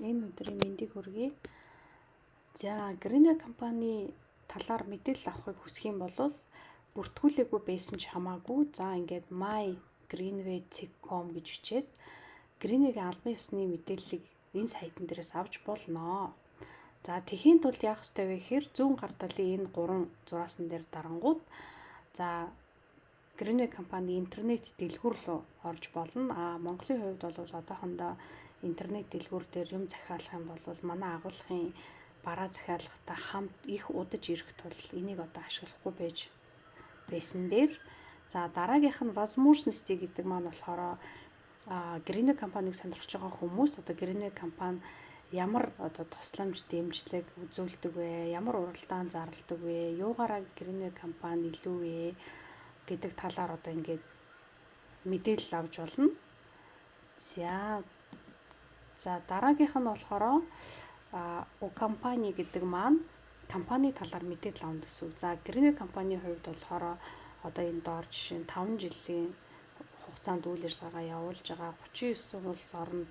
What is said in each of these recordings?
Энэ өдрийн мэндийг хүргэе. За, Greenway компани талаар мэдээлэл авахыг хүсэх юм бол бүртгүүлээгүй байсан ч хамаагүй. За, ингээд mygreenway.com гэж бичээд Greenway-гийн албан ёсны мэдээллийг энэ сайтн дээрээс авч болно. За, тэхийн тулд яах ёстой вэ гэхээр зүүн гар талын энэ гурван зураасан дээр дарангууд, за, Greenway компани интернет дэлгүүр рүү орж болно. А Монголын хувьд бол одоохондоо интернет дэлгүүр дээр юм захиалах юм бол манай агуулгын бараа захиалгатай хамт их удаж ирэх тул энийг одоо ашиглахгүй байж байсан дээр, за, дараагийнх нь возможности гэдэг маань болохоор Greenway компанийг сонирхож байгаа хүмүүс одоо Greenway компани ямар одоо тусламж дэмжлэг үзүүлдэг вэ, ямар уралдаан зарладаг вэ, юугаараа Greenway компани илүү вэ гэдэг талаар одоо ингээд мэдээлэл авч болно. За, дараагийнх нь болохоор о компани гэдэг маань компани талаар мэдээлэл авна гэсэн үг. За, Greenway компани хувьд болохоор одоо энэ доор жишээ нь 5 жилийн хугацаанд үйл ажиллагаагаа явуулж байгаа, 39 улс оронд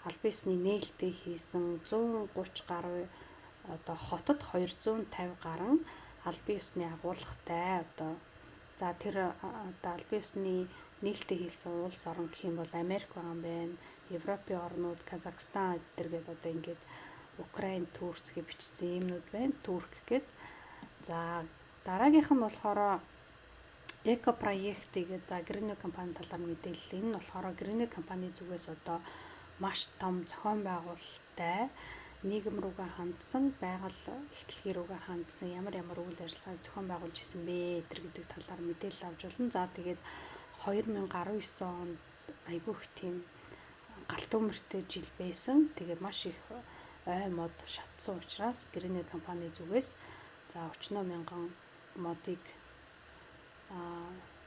албан ёсны нээлттэй хийсэн, 130 гаруй одоо хотод 250 гаруй албан ёсны агуулгатай. Одоо за, тэр одоо албан ёсны нээлттэй хийсэн улс орон гэх юм бол Америк байгаа юм байна. Европын орнууд, Казахстан эдгээр одоо ингээд Украин, Турц гэж бичсэн юмнууд байна. Турк гээд. За, дараагийнх нь болохоор эко проектыг, за, Greenway компани талаар мэдээлэл. Энэ нь болохоор Greenway компани зүгээс одоо маш том зохион байгуулалттай нийгэм рүүгээ хандсан, байгаль эх дэлхий рүүгээ хандсан ямар ямар үйл ажиллагааг зохион байгуулж исэн бэ тэр гэдэг талаар мэдээлэл авч болно. За, тэгээд 2019 онд айгүй их тийм галт төмөртэй жил байсан. Тэгээд маш их ой мод шатсан учраас Greenway компани зүгээс, за, 40 мянган модыг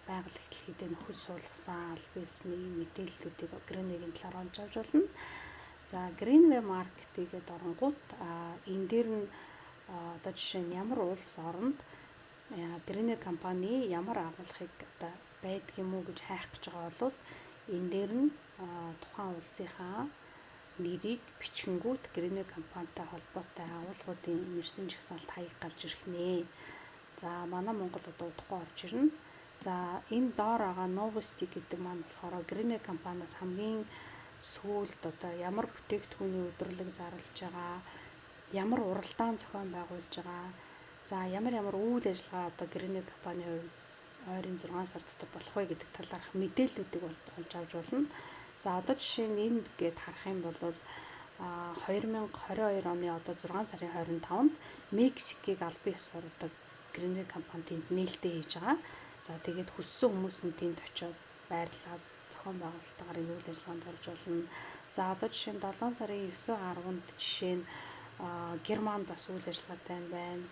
байгаль эх дэлхийдээ нөхөж суулгасан албан ёсны мэдээллүүдийг Greenway-гийн талаар олж авч болно. За, Greenway Market-ийг оронгууд энэ дээр нь одоо жишээ нь ямар улс оронд Greenway компани ямар агуулгыг одоо байдаг юм уу гэж хайх гэж байгаа бол энэ дээр нь тухайн улсынхаа нэрийг бичингүүт Greenway компанитай холбоотой агуулгуудын нэрсэн жагсаалт хаяг гарч ирэх нэ. За, манай Монгол одоо удахгүй орж ирнэ. За, энэ доор байгаа новости гэдэг маань болохоор Greenway компаниас хамгийн сүүлд одоо ямар бүтээгдэхүүний өдөрлөг зарлж байгаа, ямар уралдаан зохион байгуулж байгаа, за, ямар ямар үйл ажиллагаа одоо Greenway компани хувьд ойрын 6 сар дотор болох вэ гэдэг талаарх мэдээллүүдийг олж авч болно. За, одоо жишээ нь энд гээд харах юм бол 2022 оны одоо 6 сарын 25-нд Мексикийг албан ёсоор одоо Greenway компани тэнд нээлттэй хийж байгаа. За, тэгээд хүссэн хүмүүс нь тэнд очиод байрлаад зохион байгуулалтаар энэ үйл ажиллагаанд орж болно. За, одоо жишээ нь 7 сарын 9 10-нд жишээ нь Германд бас үйл ажиллагаатай юм байна.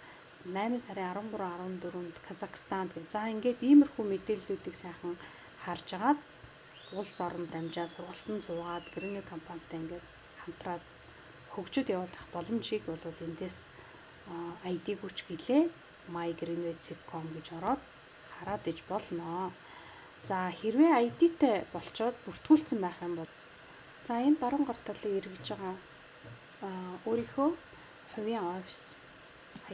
8 сарын 13 14-нд Казахстанд гэх. За, ингээд иймэрхүү мэдээллүүдийг сайхан харж агаад улс оронд дамжаа сургалтанд суугаад Greenway компанитай ингээд хамтраад хөгжөд явах боломжийг бол эндээс ID-г үч гэлээ mygreenway.com гэж ороод хараад иж болно. За, хэрвээ ID-тэй болчоод бүртгүүлсэн байх юм бол, за, энэ баруун гар талын эргэж байгаа өөрийнхөө хувийн офис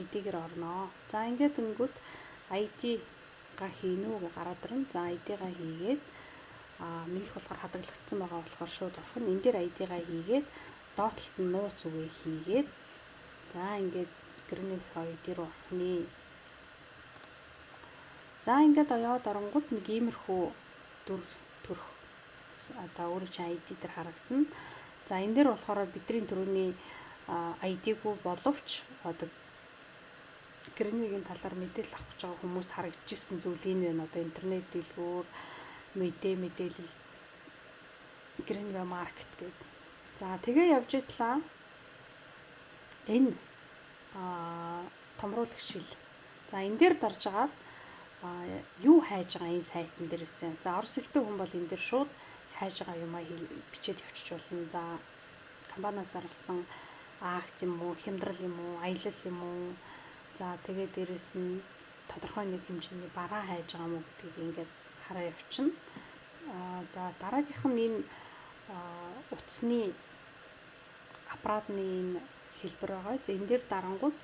ID-гээр орноо. За, ингээд өнгөт ID-га хийнэ үү гэж гараад ирнэ. За, ID-га хийгээд, минийх болохоор хадгалагдсан байгаа болохоор шууд орох нь. Энэ дээр ID-га хийгээд доод талд нь нууц үгээ хийгээд, за, ингээд Greenway ID руу орох нэ. За, ингээд оёод оронгууд нэг иймэрхүү дүр төрх одоо өөрөө чинь ID дээр харагдана. За, энэ дээр болохоор бидний түрүүний ID-гүй боловч одоо Greenway-гийн талаар мэдээлэл авах гэж байгаа хүмүүст харагдчихсан зүйл энэ байна. Одоо интернет дэлгүүр, мэдээлэл, Greenway Market гэдэг. За, тэгээ явж итлаа. Энэ томруулагч хэл. За, энэ дээр дарж агаад юу хайж байгаа энэ сайтн дээр ирсэн. За, орос хэлтэй хүн бол энэ дээр шууд хайж байгаа юмаа бичээд явчих болно. За, компаниас зарласан акц юм уу, хямдрал юм уу, аялал юм уу. За, тэгээ дээрэс нь тодорхой нэг хэмжээний бараа хайж байгаа юм уу гэдгийг ингээд хараа явчихна. За, дараагийнх нь энэ утасны аппаратны энэ хэлбэр байгаа. За, энэ дээр дарангууд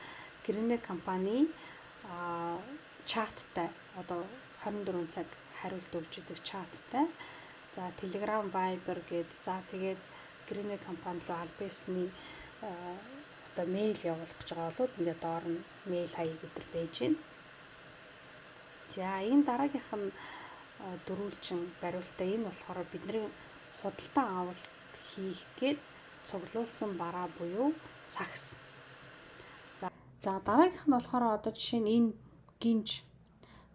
Greenway компани чаттай, одоо 24 цаг хариулт өгч идэг чаттай. За, Telegram, Viber гээд, за тэгээд Greenway компани руу албан ёсны одоо мэйл явуулах гэж байгаа бол ингээд доор нь мэйл хаяг гэдэр байж байна. За, энэ дараагийнх нь дөрвөлжин бариултаа, энэ болохоор бидний худалдан авалт хийх гээд цуглуулсан бараа буюу сагс. За, дараагийнх нь болохоор одоо жишээ нь энэ гинж.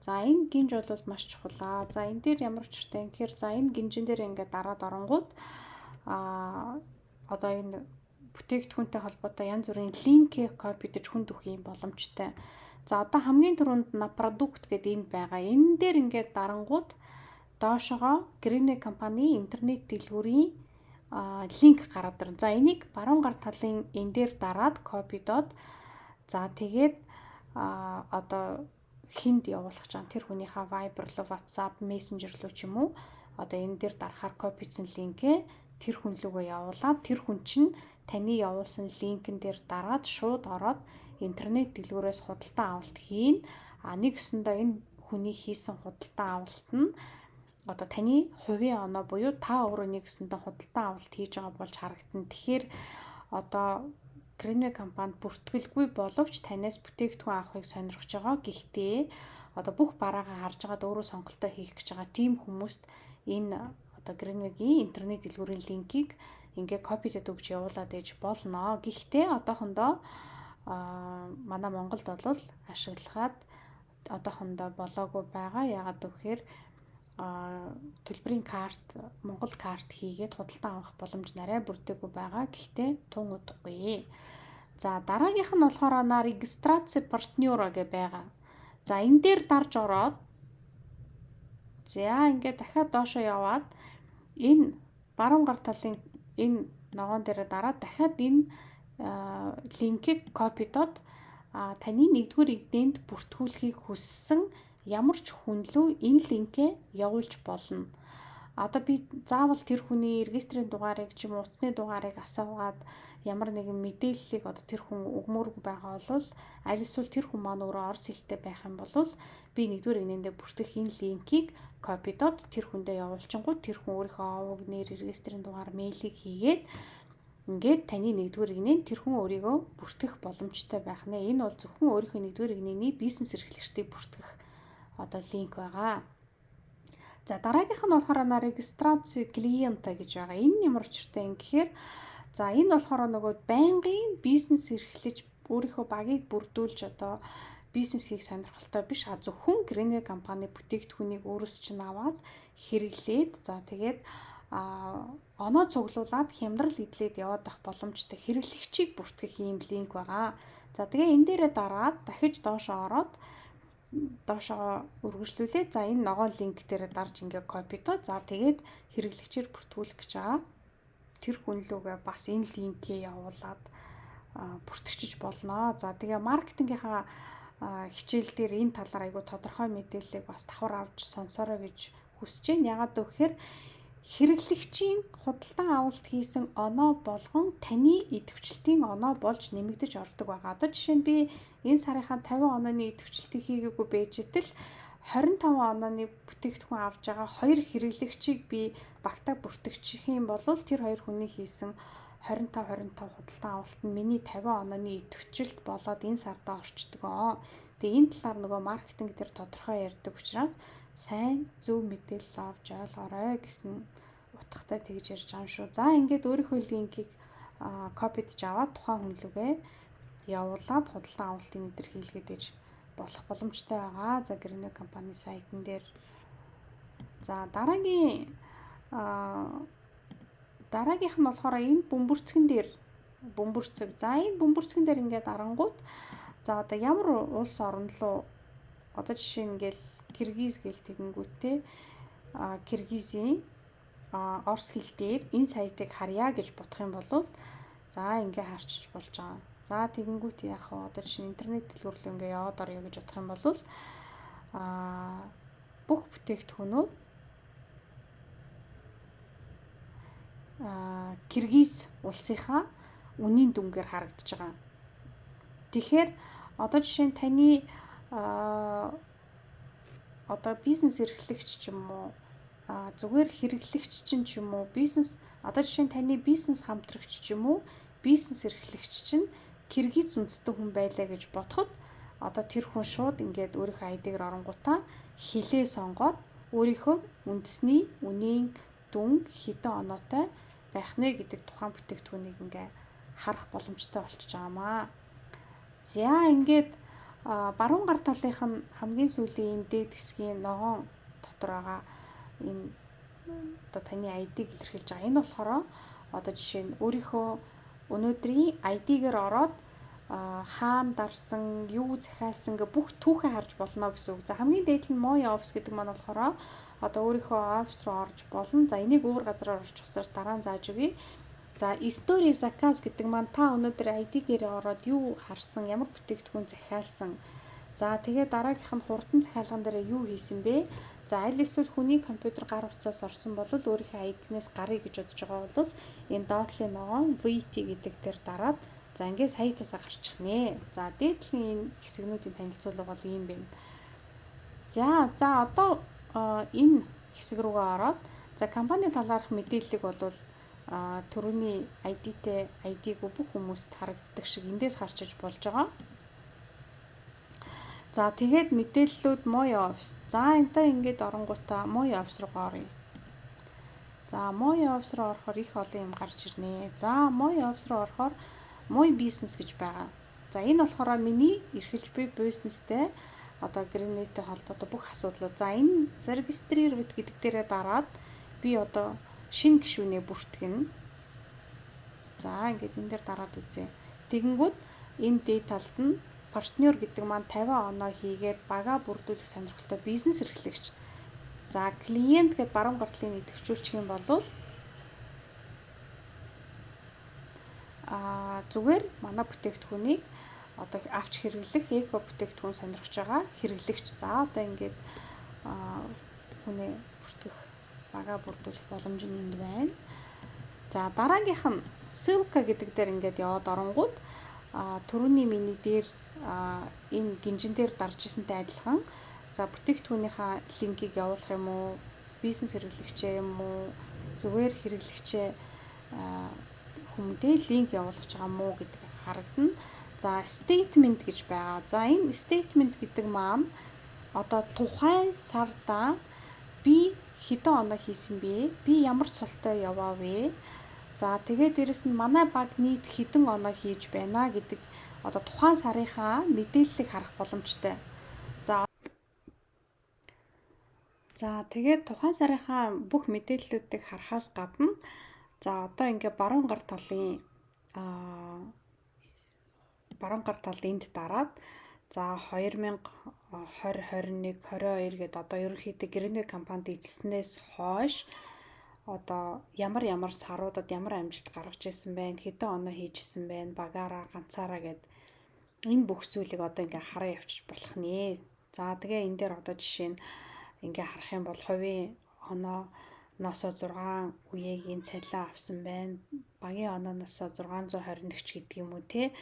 За, энэ гинж бол маш чухал аа. За, энэ дээр ямар учиртай юм гэхээр, за, энэ гинжин дээр ингээд дараад оронгууд одоо энэ бүтээгдэхүүнтэй холбоотой янз бүрийн линкээ copy дож хүнд өгөх юм боломжтой. За, одоо хамгийн түрүүнд на продукт гэдэг энд байгаа. Энэ дээр ингээд дарангууд доошогоо Greenway компани интернет дэлгүүрийн линк гараад ирнэ. За, энийг баруун гар талын энэ дээр дараад copy доод, за тэгээд одоо хэнд явуулах гэж байгаа тэр хүнийхээ Viber руу, WhatsApp, Messenger руу ч юм уу, одоо энэ дээр дарахаар copy дсон линкээ тэр хүн лүүгээ явуулаад, тэр хүн чинь таны явуулсан линкэн дээр дараад шууд ороод интернет дэлгүүрээс худалдан авалт хийн. А нэг өсөндөө энэ хүний хийсэн худалдан авалт нь одоо таны хувийн оноо буюу та өөрөө нэг өсөндөө худалдан авалт хийж байгаа болж харагдана. Тэгэхээр одоо Greenway компанид бүртгэлгүй боловч танаас бүтээгдэхүүн авахыг сонирхож байгаа. Гэхдээ одоо бүх бараагаа харж байгаад өөрөө сонголтоо хийх гэж байгаа тийм хүмүүст энэ одоо Greenway-гийн интернет дэлгүүрийн линкийг ингээ copy дод өгч явуулаад ээж болно. Гэхдээ одоохондоо манай Монголд бол ашиглахад одоохондоо болоогүй байгаа. Яагаад гэвэл төлбөрийн карт, Монгол карт хийгээд худалдан авах боломж нарай бүрдээгүй байгаа. Гэхдээ тун удахгүй. За, дараагийнх нь болохоор на регистрация партнера гэ байгаа. За, энэ дээр дарж ороод, за, ингээд дахиад доошоо яваад энэ баруун гар талын энэ ногоон дээр дараад дахиад энэ линкийг copy доод таны нэгдүгээр игнэнд бүртгүүлэхийг хүссэн ямар ч хүн лүү энэ линкээ явуулж болно. Одоо би заавал тэр хүний регистрийн дугаарыг ч юм уу утасны дугаарыг асуугаад ямар нэгэн мэдээллийг одоо тэр хүн өгмөөргүй байгаа бол, аль эсвэл тэр хүн маань өөрөө орос хэлтэй байх юм бол би нэгдүгээр игнэндээ бүртгэх энэ линкийг copy доод тэр хүндээ явуулчингууд тэр хүн өөрийнхөө овог, нэр, регистрийн дугаар, мэйлийг хийгээд ингээд таны нэгдүгээр игнэнд тэр хүн өөрийгөө бүртгэх боломжтой байх нэ. Энэ бол зөвхөн өөрийнхөө нэгдүгээр игнэний бизнес эрхлэгчдийг бүртгэх одоо линк байгаа. За, дараагийнх нь болохоор на регистрацию клиента гэж байгаа. Энэ ямар учиртай юм гэхээр, за, энэ болохоор нөгөө байнгын бизнес эрхлэж, өөрийнхөө багийг бүрдүүлж одоо бизнес хийх сонирхолтой биш, а зөвхөн Greenway компани бүтээгдэхүүнийг өөрөөс чинь аваад хэрэглээд, за тэгээд оноо цуглуулад хямдрал эдлээд яваад авах боломжтой хэрэглэгчийг бүртгэх ийм линк байгаа. За, тэгээ энэ дээрээ дараад дахиж доошоо ороод доошоо үргэлжлүүлээ. За, энэ ногоон линк дээр дарж ингээ copy доо. За, тэгээд хэрэглэгчээр бүртгүүлэх гэж байгаа. Тэр хүн лүүгээ бас энэ линкээ явуулаад бүртгэж болно. За, тэгээ маркетингийнхаа хичээл дээр энэ талаар айгу тодорхой мэдээллийг бас давхар авч сонсоорой гэж хүсэж байна. Яагаад гэвэл хэрэглэгчийн худалдан авалт хийсэн оноо болгон таны идэвхжлэлтийн оноо болж нэмэгдэж ордог байгаа. Одоо жишээ нь би энэ сарынхаа 50 онооны идэвхжлэлтийг хийгээгүй байж итэл 25 онооны бүтээгдэхүүн авж байгаа хоёр хэрэглэгчийг би багтаа бүртгэчих юм бол тэр хоёр хүний хийсэн 25 25 худалдан авалт нь миний 50 онооны идэвхжилт болоод энэ сардаа орчдөг. Тэгээ энэ талаар нөгөө маркетинг дээр тодорхой ярьдаг учраас сайн зөв мэдээлэл авч ойлгоорой гэсэн утгатай тэгж ярьж байгаа юм шүү. За, ингээд өөрийнхөө линкийг copy дож аваад тухайн хүн лүүгээ явуулаад худалдан авалтын өдр хийлгээд иж болох боломжтой байгаа. За, Greenway компани сайтн дээр. За, дараагийнх нь болохоор энэ бөмбөрцгөн дээр, бөмбөрцөг. За, энэ бөмбөрцгөн дээр ингээд дарангууд, за, одоо ямар улс орн руу, одоо жишээ нь ингээл Киргиз гэл тэгэнгүүтээ Киргизийн орос хэл дээр энэ сайтыг харъя гэж бодох юм бол, за, ингээ харчиж болж байгаа. За, тэгэнгүүт яах вэ? Одоо жишээ нь интернет дэлгүүр рүү ингээ яваад орё гэж бодох юм бол бүх бүтээгдэхүүнүүд Киргиз улсынхаа үнийн дүнгээр харагдаж байгаа. Тэгэхээр одоо жишээ нь таны одоо бизнес эрхлэгч ч юм уу, зүгээр хэрэглэгч чинь ч юм уу, бизнес, одоо жишээ нь таны бизнес хамтрагч ч юм уу, бизнес эрхлэгч чинь киргиз үндэстэн хүн байлаа гэж бодоход, одоо тэр хүн шууд ингээд өөрийнхөө ID-гээр оронгуудаа хилээ сонгоод өөрийнхөө үндэсний үнийн дүн хэдэн оноотой байх нэ гэдэг тухайн бүтээгдэхүүнийг ингээ харах боломжтой болчихж байгаа маа. За, ингээд баруун гар талынх нь хамгийн сүүлийн энэ дээд хэсгийн ногоон дотор байгаа энэ одоо таны ID-г илэрхийлж байгаа. Энэ болохоор одоо жишээ нь өөрийнхөө өнөөдрийн ID-гээр ороод хаана дарсан, юу захиалсан гэх бүх түүхээ харж болно гэсэн үг. За, хамгийн дээд нь My Office гэдэг маань болохоор одоо өөрийнхөө офис руу орж болно. За, энийг өөр газараар орчих усаар дараа нь зааж өгье. За, История заказ гэдэг маань та өнөөдөр ID-гээр ороод юу харсан, ямар бүтээгдэхүүн захиалсан. За, тэгээ дараагийнх нь хурдан захиалган дээр юу хийсэн бэ? За, аль эсвэл хүний компьютер гар утсаас орсон бол өөрийнхөө ID-нээс гаръя гэж бодож байгаа бол энэ доотлын ногоон VT гэдэг дээр дараад, за, ингээд сайтаасаа гарчих нэ. За, дээдлийн энэ хэсгнүүдийн танилцуулга бол ийм байна. За, одоо энэ хэсэг рүүгээ ороод, за, компани талаарх мэдээллийг бол түрүүний ID-тэй, ID-гүй бүх хүмүүст харагддаг шиг эндээс харчиж болж байгаа. За, тэгээд мэдээллүүд My Office. За, энтэй ингээд оронгуудаа My Office руу оръё. За, My Office руу орохоор их олон юм гарч ирнэ. За, My Office руу орохоор My Business гэж байгаа. За, энэ болохоор миний эрхэлж буй бизнестэй, одоо Greenway-тэй холбоотой бүх асуудлууд. За, энэ зарегистрировать гэдэг дээрээ дараад би одоо шинэ гишүүнээ бүртгэнэ. За, ингээд энэ дээр дараад үзье. Тэгэнгүүт энэ дээд талд нь партнер гэдэг маань 50 оноо хийгээд бага бүрдүүлэх сонирхолтой бизнес эрхлэгч. За, клиент гэдээ баруун гартлын идэвхжүүлчих юм бол зүгээр манай бүтээгдэхүүнийг одоо авч хэрэглэх, эко бүтээгдэхүүн сонирхож байгаа хэрэглэгч. За, одоо ингээд хүнээ бүртгэх, бага бүрдүүлэх боломж нь энд байна. За, дараагийнх нь ссылка гэдэг дээр ингээд яваад оронгууд түрүүний миний дээр энэ гинжин дээр дарж ирсэнтэй адилхан, за, бүтээгдэхүүнийхээ линкийг явуулах юм уу, бизнес хэрэглэгчээ юм уу, зүгээр хэрэглэгчээ хүмүүдээ линк явуулах байгаа мó гэдэг харагдана. За, statement гэж байгаа. За, энэ statement гэдэг маань одоо тухайн сарда би хэдэн оноо хийсэн бэ? Би ямар цолтой яваа вэ? За, тэгээд дээрэс нь манай баг нийт хэдэн оноо хийж байна гэдэг одоо тухайн сарынхаа мэдээллийг харах боломжтой. За, тэгээд тухайн сарынхаа бүх мэдээллүүдийг харахаас гадна, за, одоо ингээ баруун гар талд энд дараад, за, 2020, 21, 22 гээд одоо ерөнхийдөө Greenway компанид эзэлснээс хойш одоо ямар ямар саруудад ямар амжилт гаргаж ирсэн байна, хэдэн оноо хийжсэн байна, багаараа, ганцаараа гэд энэ бүх зүйлийг одоо ингээ хараа явчих болох нэ. За, тэгээ энэ дээр одоо жишээ нь ингээ харах юм бол хувийн оноо носоо 6 үеийн цалин авсан байна. Багийн онооноосоо 621 ч гэдэг юм уу, те.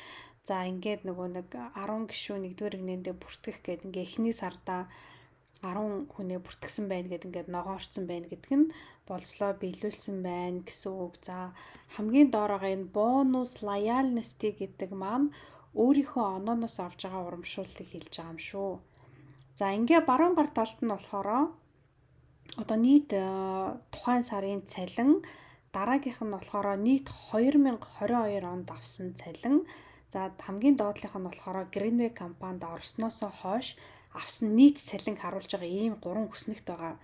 За, ингээд нөгөө нэг 10 гишүүн 1-р нэгнэндээ бүртгэх гээд ингээ эхний сарда 10 хүнээ бүртгэсэн байна гэд ингээд ногоорцсон байна гэдг нь болцлоо биелүүлсэн байна гэсэн үг. За, хамгийн доор байгаа энэ бонус лояльности гэдэг маань өөрийнхөө онооноос авж байгаа урамшууллыг хэлж байгаа юм шүү. За, ингээ баруун гар талд нь болохоор одоо нийт тухайн сарын цалин, дараагийнх нь болохоор нийт 2022 онд авсан цалин, за, хамгийн доотлынх нь болохоор Greenway компанид орсноосоо хойш авсан нийт цалинг харуулж байгаа ийм гурван хүснэгт байгаа.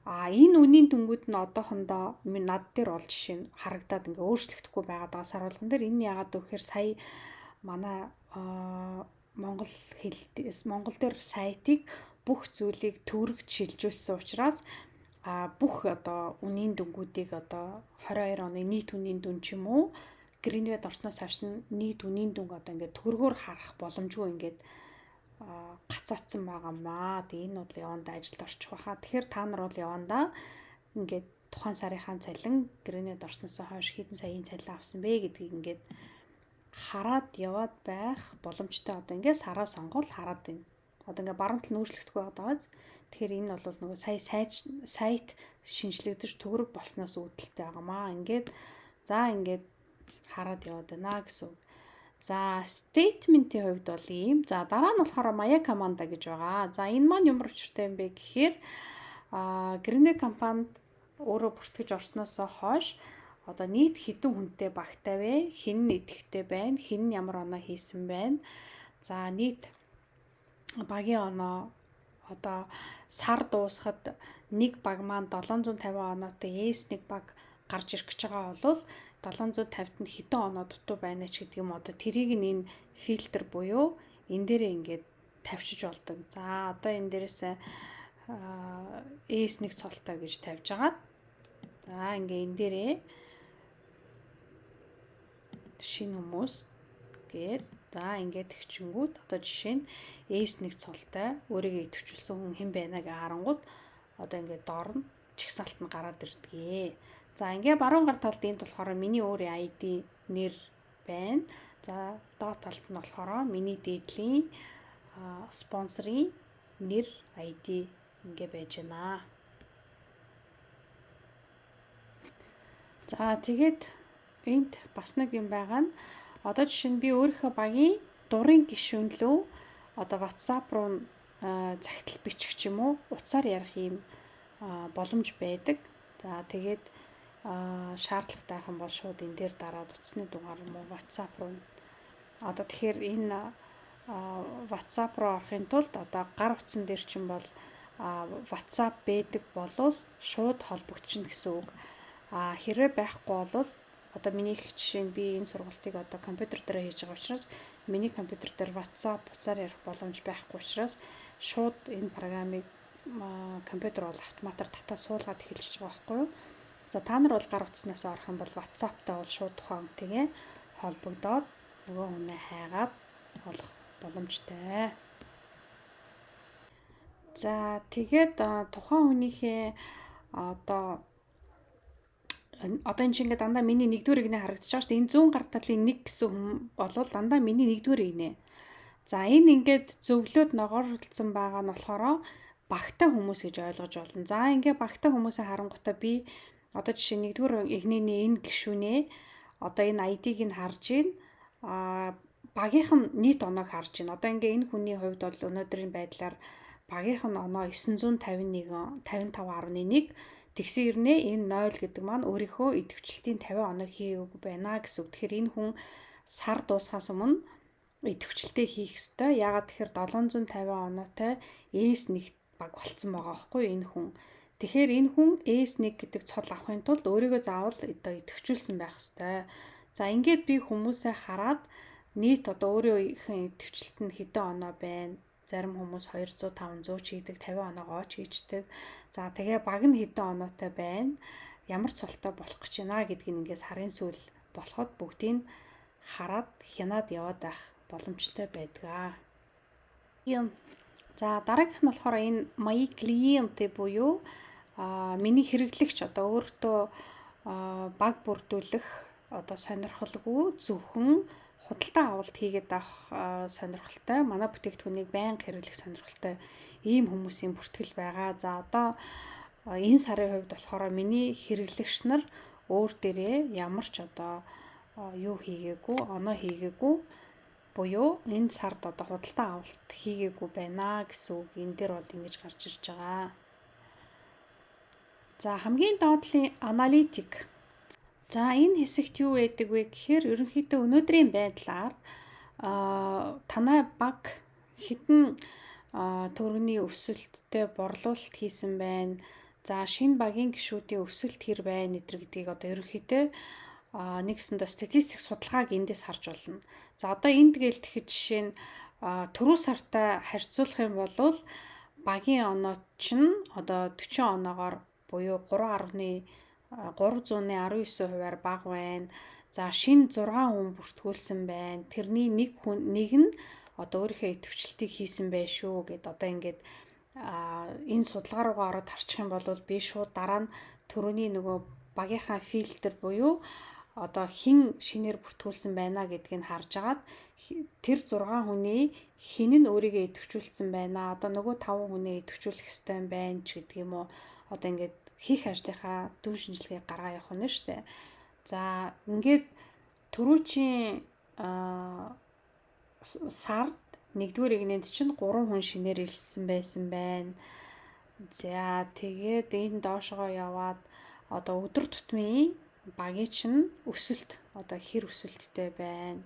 А энэ үнийн дүнгууд нь одоохондоо над дээр бол жишээ нь харагдаад ингээ өөрчлөгдөхгүй байгаад байгаа сар болгон дээр. Энэ яагаад вэ гэхээр сая манай монгол хэл, монгол дээр сайтыг бүх зүйлийг төгрөгт шилжүүлсэн учраас бүх одоо үнийн дүнгуудыг, одоо 22 оны нийт үнийн дүн ч юм уу, Greenway-д орсноос хойш нийт үнийн дүнг одоо ингээд төгрөгөөр харах боломжгүй ингээд гацаацсан байгаамаа. Тэгээ энэ бол явандаа ажилд орчих байхаа. Тэгэхээр та нар бол явандаа ингээд тухайн сарынхаа цалин, Greenway-д орсноос хойш хэдэн саяын цалин авсан бэ гэдгийг ингээд Хараад яваад байх боломжтой. Одоо ингээ сараа сонгоод хараад байна. Одоо ингээ баруун тал нь өөрчлөгдөхгүй байгаа биз. Тэгэхээр энэ бол нөгөө сая сайт шинжлэгдэж төгрөг болсноос үүдэлтэй байгаамаа. Ингээд за ингээд хараад яваад байна гэсэн үг. За, statement ийн хувьд бол ийм. За, дараа нь болохоор "Моя команда" гэж байгаа. За, энэ маань ямар учиртай юм бэ гэхээр Greenway компанид өөрөө бүртгэж орсноосоо хойш одоо нийт хэдэн хүнтэй багтай вэ? Хэн нь идэвхтэй байна? Хэн нь ямар оноо хийсэн байна? За, нийт багийн оноо, одоо сар дуусахад нэг баг маань 750 оноотой S1 баг гарч ирэх гэж байгаа бол 750-д нь хэдэн оноо дутуу байна ч гэдэг юм, одоо тэрийг нь энэ фильтр буюу энэ дээрээ ингээд тавьчиж болдог. За, одоо энэ дээрээс S1 цолтой гэж тавьж агаад, за, ингээ энэ дээрээ шинэ хүмүүс гээд, за, ингээд тэгчингүүд одоо жишээ нь S1 цолтой өөрийгөө идэвхжүүлсэн хүн хэн байна гэж харангууд одоо ингээд доор нь чагсаалт нь гараад ирдэг. За, ингээ баруун гар талд энд болохоор миний өөрийн ID нэр байна. За, доод талд нь болохоор миний дээдлийн спонсорын нэр, ID ингээ байж байна. За, тэгээд энд бас нэг юм байгаа нь одоо жишээ нь би өөрийнхөө багийн дурын гишүүн лүү одоо WhatsApp руу захидал бичих ч юм уу, утсаар ярих юм боломж байдаг. За, тэгээд шаардлагатай байх юм бол шууд энэ дээр дараад утасны дугаар юм уу WhatsApp руу, одоо тэгэхээр энэ WhatsApp руу орохын тулд одоо гар утсан дээр чинь бол WhatsApp байдаг болвол шууд холбогдчихно гэсэн үг. А хэрвээ байхгүй бол одоо миний их жишээ нь би энэ сургалтыг одоо компьютер дээр хийж байгаа учраас миний компьютер дээр WhatsApp утсаар ярих боломж байхгүй учраас шууд энэ програмыг компьютер бол автоматар татаа суулгаад эхэлж байгаа байхгүй юу? За, та нар бол гар утаснаас орох юм бол WhatsApp-тай бол шууд тухайн хүнтэйгээ холбогдоод нөгөө хүнээ хайгаад олох боломжтой. За, тэгээд тухайн хүнийхээ одоо энэ чинь ингээд дандаа миний нэгдүгээр эгнээ харагдаж байгаа шүү дээ. Энэ зүүн гар талын нэг гэсэн хүн болвол дандаа миний нэгдүгээр эгнээ. За, энэ ингээд зөвлөөд ногооролцсон байгаа нь болохоор багтай хүмүүс гэж ойлгож болно. За, ингээ багтай хүмүүсээ харангуутаа би одоо жишээ нэгдүгээр эгнээний энэ гишүүнээ одоо энэ ID-г нь харж гин, багийнх нь нийт оноог харж байна. Одоо ингээ энэ хүний хувьд бол өнөөдрийн байдлаар багийнх нь оноо 951 55.1. Тэгсэн хэрнээ энэ 0 гэдэг маань өөрийнхөө идэвхжлэлтийн 50 оноо хийгээгүй байна гэсэн үг. Тэгэхээр энэ хүн сар дуусахаас өмнө идэвхжлэлтээ хийх ёстой. Яагаад тэгэхээр 750 оноотой S1 баг болцсон байгаа байхгүй энэ хүн. Тэгэхээр энэ хүн S1 гэдэг цол авахын тулд өөрийгөө заавал одоо идэвхжүүлсэн байх ёстой. За, ингээд би хүмүүсээ хараад нийт одоо өөрийнхөө идэвхжлэлт нь хэдэн оноо байна. Зарим хүмүүс 200, 500 ч хийдэг, 50 оноогоо ч хийждэг. За, тэгээ баг нь хэдэн оноотой байна. Ямар цолтой болох гэж байна гэдгийг ингээд сарын сүүл болоход бүгдийг хараад хянаад яваад байх боломжтой байдаг. За, дараагийнх нь болохоор энэ "Мои клиенты" буюу миний хэрэглэгч, одоо өөртөө баг бүрдүүлэх одоо сонирхолгүй, зөвхөн худалдан авалт хийгээд авах сонирхолтой, манай бүтээгдэхүүнийг байнга хэрэглэх сонирхолтой ийм хүмүүсийн бүртгэл байгаа. За, одоо энэ сарын хувьд болохоор миний хэрэглэгч нар өөр дээрээ ямар ч одоо юу хийгээгүй, оноо хийгээгүй буюу энэ сард одоо худалдан авалт хийгээгүй байна гэсэн үг энэ дээр бол ингэж гарч ирж байгаа. За, хамгийн доотлын аналитик. За, энэ хэсэгт юу байдаг вэ гэхээр ерөнхийдөө өнөөдрийн байдлаар танай баг хэдэн төгрөгийн өсөлттэй борлуулалт хийсэн байна. За, шинэ багийн гишүүдийн өсөлт хэр байна энэ гэдгийг одоо ерөнхийдөө нэгсэндээ статистик судалгааг эндээс харж болно. За, одоо энд гээл тэгэхэд жишээ нь түрүү сартай харьцуулах юм бол багийн оноо чинь одоо 40 оноогоор буюу 3.319%-аар бага байна. За, шинэ 6 хүн бүртгүүлсэн байна. Тэрний нэг хүн, нэг нь одоо өөрийнхөө идэвхжлэлтийг хийсэн байх шүү гэд одоо ингээд энэ судалгаа руугаа ороод харчих юм бол би шууд дараа нь түрүүний нөгөө багийнхаа фильтр буюу одоо хэн шинээр бүртгүүлсэн байна гэдгийг харж агаад тэр 6 хүний хэн нь өөрийгөө идэвхжүүлсэн байна. Одоо нөгөө 5 хүнээ идэвхжүүлэх ёстой юм байна ч гэдэг юм уу. Одоо ингээд хийх ажлынхаа дүн шинжилгээг гаргаа явах нь шүү дээ. За, ингээд түрүүчийн сард 1-р эгнээнд чинь 3 хүн шинээр элссэн байсан байна. За, тэгээд энэ доошогоо яваад одоо өдөр тутмын багийн чинь өсөлт одоо хэр өсөлттэй байна.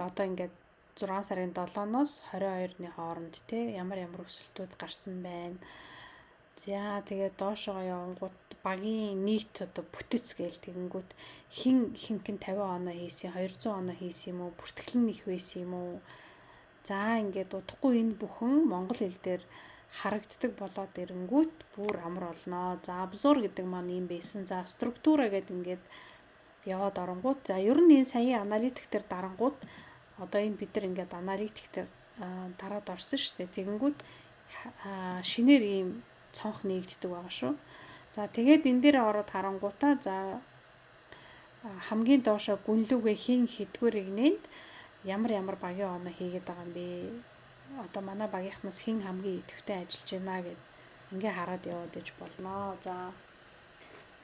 Одоо ингээд 6 сарын 7-оос 22-ны хооронд те ямар ямар өсөлтүүд гарсан байна. За, тэгээд доошогоо явангууд багийн нийт одоо бүтэц гээл тэгэнгүүт хэн ихэнх нь 50 оноо хийсэн, 200 оноо хийсэн юм уу, бүртгэл нь их байсан юм уу? За, ингээд удахгүй энэ бүхэн монгол хэл дээр харагддаг болоод ирэнгүүт бүр амар болноо. За, обзор гэдэг маань ийм байсан. За, структура гэдэг ингээд яваад оронгууд, за, ер нь энэ саяын аналитик дээр дарангууд одоо энэ бид нар ингээд аналитик дээр дараад орсон шүү дээ. Тэгэнгүүт шинээр ийм цонх нээгддэг байгаа шүү. За, тэгээд энэ дээр ороод харангуутаа, за, хамгийн доошо гүнлүүгээ хэн хэддүгээр эгнээнд ямар ямар багийн оноо хийгээд байгаа юм бэ? Одоо манай багийнхнаас хэн хамгийн идэвхтэй ажиллаж байна гэд ингээ хараад яваад иж болно. За,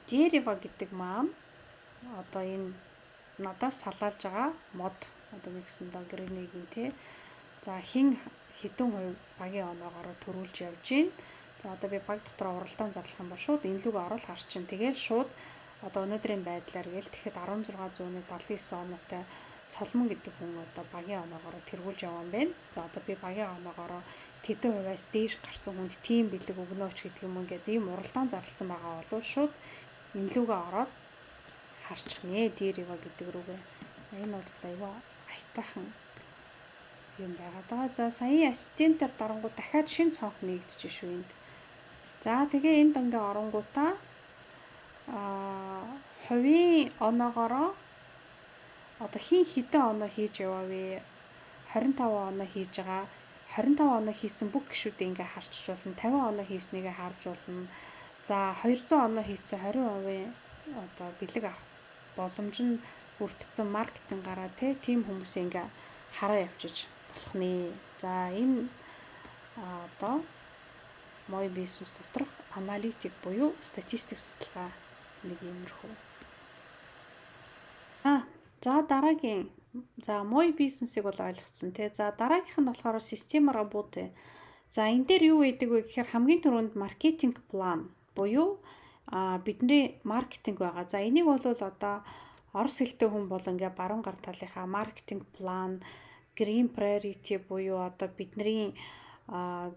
дерево гэдэг маань одоо энэ надаас салаалж байгаа мод одоо нэгсэндээ Greenway-гийн те. За, хэн хэдэн хувь багийн оноогоор төрүүлж явж гин. За, одоо би баг дотор уралдаан зарлах юм бол шууд энэ лүүгээ орол харчин. Тэгэл шууд одоо өнөөдрийн байдлаар гээл тэгэхэд 1679 оноотой Цолмон гэдэг хүн одоо багийн оноогоор тэргүүлж яваа юм байна. За, одоо би багийн оноогоор тэдэн хувиас дээш гарсан хүнд тийм бэлэг өгнөөч гэдэг юм ингээд ийм уралдаан зарласан байгаа бол шууд энэ лүүгээ ороод харчих нэ, дерево гэдэг рүүгээ. Энэ бол аюу аятайхан юм байгаад байгаа. За, саяын ассистентээр дарангууд дахиад шинэ цонх нээгдэж шүү энд. За, тэгээ энд ингээ оронгуудаа хувийн оноогоороо одоо хэн хэдэн оноо хийж яваа вэ? 25 оноо хийж байгаа. 25 оноо хийсэн бүх гишүүдийг ингээ харчиж болно. 50 оноо хийснийгээ харж болно. За, 200 оноо хийсэн 20% одоо бэлэг авах боломж нь бүрдсэн маркетингаараа тийм хүмүүсээ ингээ хараа явчиж болох нэ. За, энэ одоо Moy Business доторх аналитик буюу статистик судалгаа нэг иймэрхүү. За, дараагийн, за, Moy Business-ыг бол ойлгоцсон тий. За, дараагийнх нь болохоор система работы. За, энэ дээр юу байдаг вэ гэхээр хамгийн түрүүнд маркетинг план буюу бидний маркетинг байгаа. За, энийг бол одоо орос хэлтэй хүн бол ингээ баруун гар талынхаа маркетинг план, green priority буюу одоо бидний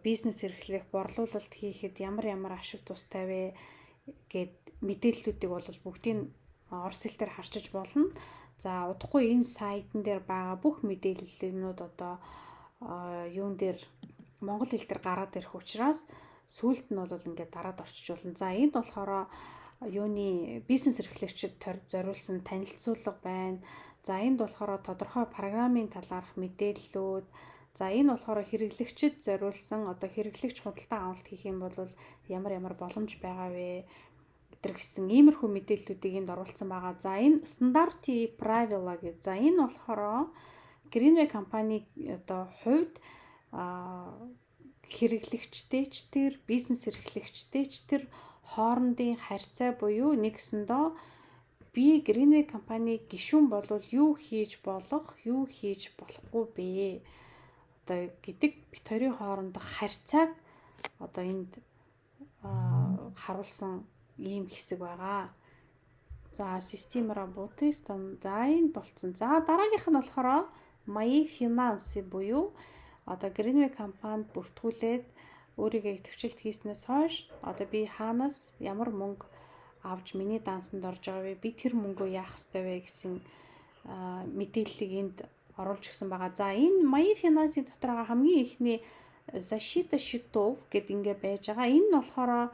бизнес эрхлэх, борлуулалт хийхэд ямар ямар ашиг тустай вэ гэд мэдээллүүдийг бол бүгдийг орос хэл дээр харчиж болно. За, удахгүй энэ сайтн дээр байгаа бүх мэдээллүүд одоо юун дээр монгол хэл дээр гараад ирэх учраас сүүлд нь бол ингээд дараад орчиж болно. За, энд болохоор юуны бизнес эрхлэгчид зориулсан танилцуулга байна. За, энд болохоор тодорхой программын талаарх мэдээллүүд. За, энэ болохоор хэрэглэгчид зориулсан одоо хэрэглэгч худалдан авалт хийх юм бол ямар ямар боломж байгаа вэ гэтэр гэсэн иймэрхүү мэдээллүүдийг энд оруулсан байгаа. За, энэ стандарты правила гэж. За, энэ болохоор Greenway компани одоо хувьд хэрэглэгчтэй ч тэр бизнес эрхлэгчтэй ч тэр хоорондын харьцаа буюу нэгсэндөө би Greenway компани гишүүн болвол юу хийж болох, юу хийж болохгүй бэ? Одоо гэдэг бид хоёрын хоорондох харьцааг одоо энд харуулсан ийм хэсэг байгаа. За, система работы за, энэ болцсон. За, дараагийнх нь болохоор Мои финансы буюу одоо Greenway компанид бүртгүүлээд өөрийгөө идэвхжилт хийснээс хойш одоо би хаанаас ямар мөнгө авч миний дансанд орж байгаа вэ? Би тэр мөнгөө яах ёстой вэ гэсэн мэдээллийг энд оруулж өгсөн байгаа. За, энэ Мои финансын дотор байгаа хамгийн эхний защита счетов гэд ингээ байж байгаа. Энэ нь болохоор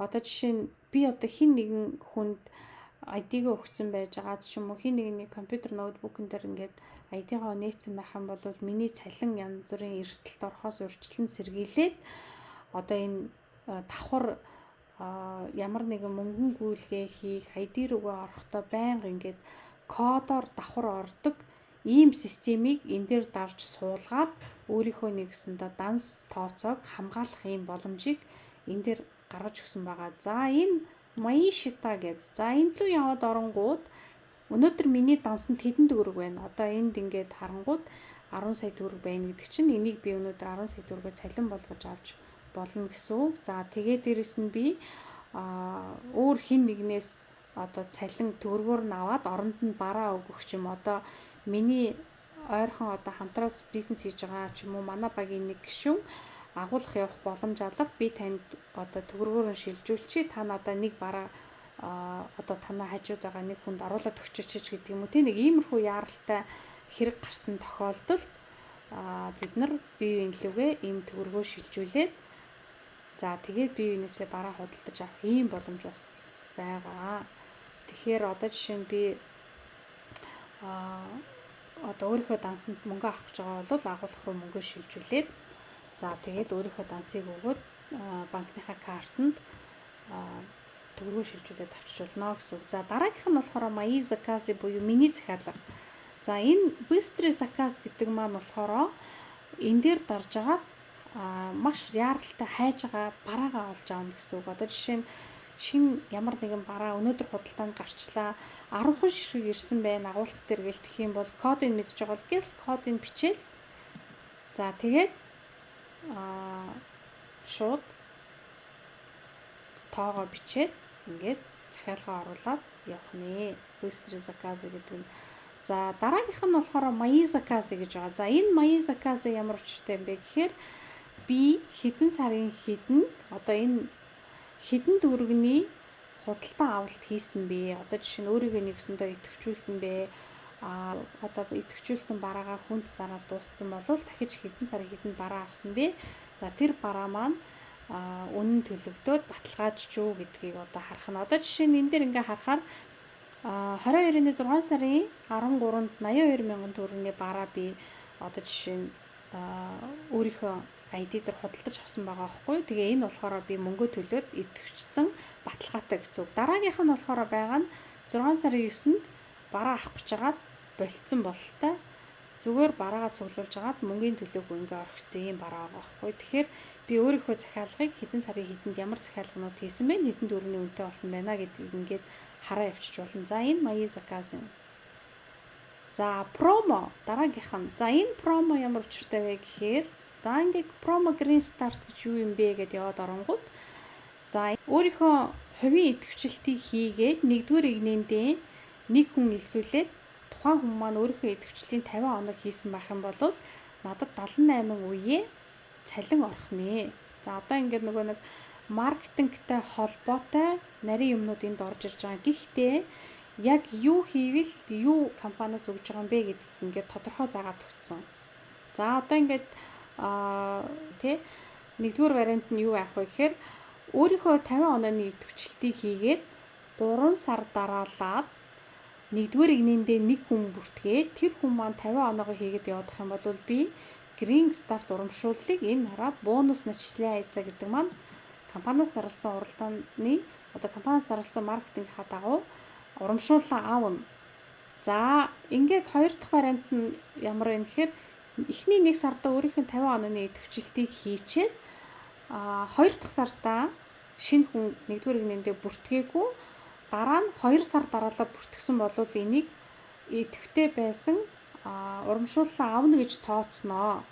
одоо жишээ нь би одоо хэн нэгэн хүнд ID-г өгсөн байж байгаа ч юм уу, хэн нэгний компьютер, ноутбукн дээр ингээд ID-гаа нээсэн байх юм бол миний цалин янз бүрийн эрсдэлд орохоос урьдчилан сэргийлээд одоо энэ давхар Ямар нэгэн мөнгөн гүйлгээ хийх, ID рүүгээ орохдоо байнга ингээд кодоор давхар ордог ийм системийг энэ дээр дарж суулгаад өөрийнхөө нэгсэндээ данс тооцоог хамгаалах ийм боломжийг энэ дээр гаргаж өгсөн байгаа. За, энэ "Мои счета" гээд. За, энэ рүү яваад оронгууд өнөөдөр миний дансанд хэдэн төгрөг байна? Одоо энд ингээд харангууд 10 сая төгрөг байна гэдэг чинь энийг би өнөөдөр 10 сая төгрөгөөр цалин болгож авч болно гэсэн үг. За, тэгээд дээрэс нь би өөр хэн нэгнээс одоо цалин төгрөгөөр нь аваад оронд нь бараа өгөх ч юм, одоо миний ойрхон одоо хамтраас бизнес хийж байгаа ч юм уу, манай багийн нэг гишүүн агуулах явах боломж алга, би танд одоо төгрөгөөр нь шилжүүлчихье, та надаа нэг бараа одоо танай хажууд байгаа нэг хүнд оруулаад өгчөөч гэдэг юм уу, тийм, нэг иймэрхүү яаралтай хэрэг гарсан тохиолдолд бид нар бие биен лүүгээ ийм төгрөгөө шилжүүлээд, за, тэгээд бие биенээсээ бараа худалдаж авах ийм боломж бас байгаа. Тэгэхээр одоо жишээ нь би одоо өөрийнхөө дансанд мөнгө авах гэж байгаа бол агуулах руу мөнгө шилжүүлээд, за, тэгээд өөрийнхөө дансыг өгөөд банкныхаа картанд төгрөгөө шилжүүлээд авчиж болно гэсэн үг. За, дараагийнх нь болохоор "Мои заказы" буюу миний захиалга. За, энэ "Быстрый заказ" гэдэг маань болохоор энэ дээр дарж агаад маш яаралтай хайж байгаа бараагаа олж аавна гэсэн үг. Одоо жишээ нь шинэ ямар нэгэн бараа өнөөдөр худалдаанд гарчлаа. 10хан ширхэг ирсэн байна. Агуулах дээр гэлтэх юм бол кодыг мэдж байгаа бол гэлс кодыг бичээл. За, тэгээд шууд тоогоо бичээд ингээд захиалгаа оруулаад явах нэ. "Быстрый заказ" гэдэг нь. За, дараагийнх нь болохоор "Мои заказы" гэж байгаа. За, энэ "Мои заказы" ямар учиртай юм бэ гэхээр би хэдэн сарын хэдэнд одоо энэ хэдэн төгрөгний худалдан авалт хийсэн бэ? Одоо жишээ нь өөрийгөө нэгсэндээ идэвхжүүлсэн бэ? Одоо идэвхжүүлсэн бараагаа хүнд зараад дууссан бол дахиж хэдэн сарын хэдэнд бараа авсан бэ? За, тэр бараа маань үнэн төлөгдөөд баталгаажч юу гэдгийг одоо харах нь. Одоо жишээ нь энэ дээр ингээ харахаар 22-ны 6 сарын 13-нд 82 мянган төгрөгийн бараа би одоо жишээ нь өөрийнхөө ID дээр худалдаж авсан байгаа байхгүй. Тэгээ энэ болохоор би мөнгө төлөөд идэвхжсэн, баталгаатай гэсэн үг. Дараагийнх нь болохоор байгаа нь 6 сарын 9-нд бараа авах гэж хагаад болцсон бололтой зүгээр бараагаа цуглуулж агаад мөнгөний төлөөгүй ингээ орхисон юм бараа байгаа байхгүй. Тэгэхээр би өөрийнхөө захиалгыг хэдэн сарын хэдэнд ямар захиалганууд хийсэн бэ? Хэдэн төгрөгийн үнэтэй болсон байна гэдгийг ингээд хараа явчих болно. За, энэ "Мои заказы". За, промо дараагийнх нь. За, энэ промо ямар учиртай вэ гэхээр за, ингээд промо Green Start гэж юу юм бэ гэдээ яваад оронгууд, за, өөрийнхөө хувийн идэвхжилтийг хийгээд нэгдүгээр эгнээндээ нэг хүн элсүүлээд тухайн хүн маань өөрийнхөө идэвхжлийн 50 оног хийсэн байх юм бол надад 78 үеэ цалин орох нэ. За, одоо ингээд нөгөө нэг маркетингтэй холбоотой нарийн юмнууд энд орж ирж байгаа. Гэхдээ яг юу хийвэл юу компаниас өгж байгаа юм бэ гэдгийг ингээд тодорхой заагаад өгсөн. За, одоо ингээд тий, нэгдүгээр вариант нь юу байх вэ гэхээр өөрийнхөө 50 онооны идэвхжилтийг хийгээд 3 сар дараалаад нэгдүгээр эгнээндээ нэг хүн бүртгээд тэр хүн маань 50 оноогоо хийгээд явах юм бол би Green Start урамшууллыг энэ хараа бонус начисляется гэдэг маань компаниас зарласан уралдааны, одоо компаниас зарласан маркетингийнхаа дагуу урамшууллаа аавна. За, ингээд хоёр дахь вариант нь ямар вэ гэхээр эхний нэг сарда өөрийнх нь 50 онооны идэвхжилтийг хийчээд хоёр дахь сартаа шинэ хүн нэгдүгээр эгнээндээ бүртгээгүй, дараа нь 2 сар дараалал бүртгэсэн бол энийг идэвхтэй байсан урамшууллаа авна гэж тооцноо.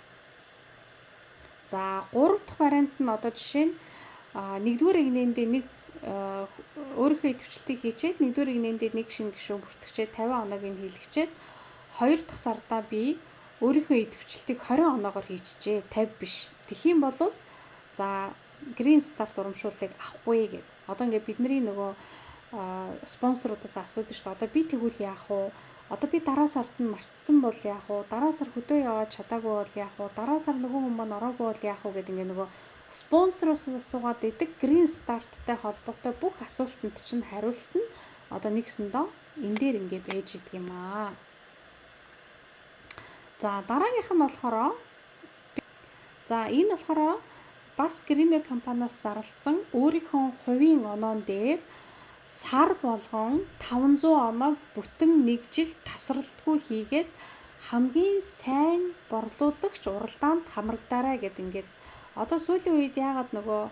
За, гурав дахь вариант нь одоо жишээ нь нэгдүгээр эгнээндээ нэг өөрийнхөө идэвхжилтийг хийчээд нэгдүгээр эгнээндээ нэг шинэ гишүүн бүртгэчээд 50 оноог нь хийлгэчээд хоёр дахь сардаа би өөрийнхөө идэвхжилтийг 20 оноогоор хийчихжээ, 50 биш. Тэгэх юм бол за, Green Start урамшууллыг авахгүй гэд. Одоо ингээд бидний нөгөө спонсорудаас асуудаг шүү дээ. Одоо би тэгвэл яах вэ? Одоо би дараа сард нь мартсан бол яах вэ? Дараа сар хөдөө яваад чадаагүй бол яах вэ? Дараа сар нөгөө хүн маань ороогүй бол яах вэ гэдэг ингээ нөгөө спонсороос асуугаад идэг Green Start-тай холбоотой бүх асуултанд чинь хариулт нь одоо нэгсэндөө энэ дээр ингээ байж идэг юм аа. За, дараагийнх нь болохоор, за, энэ болохоор Бас Greenway компаниас зарласан өөрийнхөө хувийн оноон дээр сар болгон 500 оноог бүтэн нэг жил тасралтгүй хийгээд хамгийн сайн борлуулагч уралдаанд хамрагдаарай гэд. Ингээд одоо сүүлийн үед яагаад нөгөө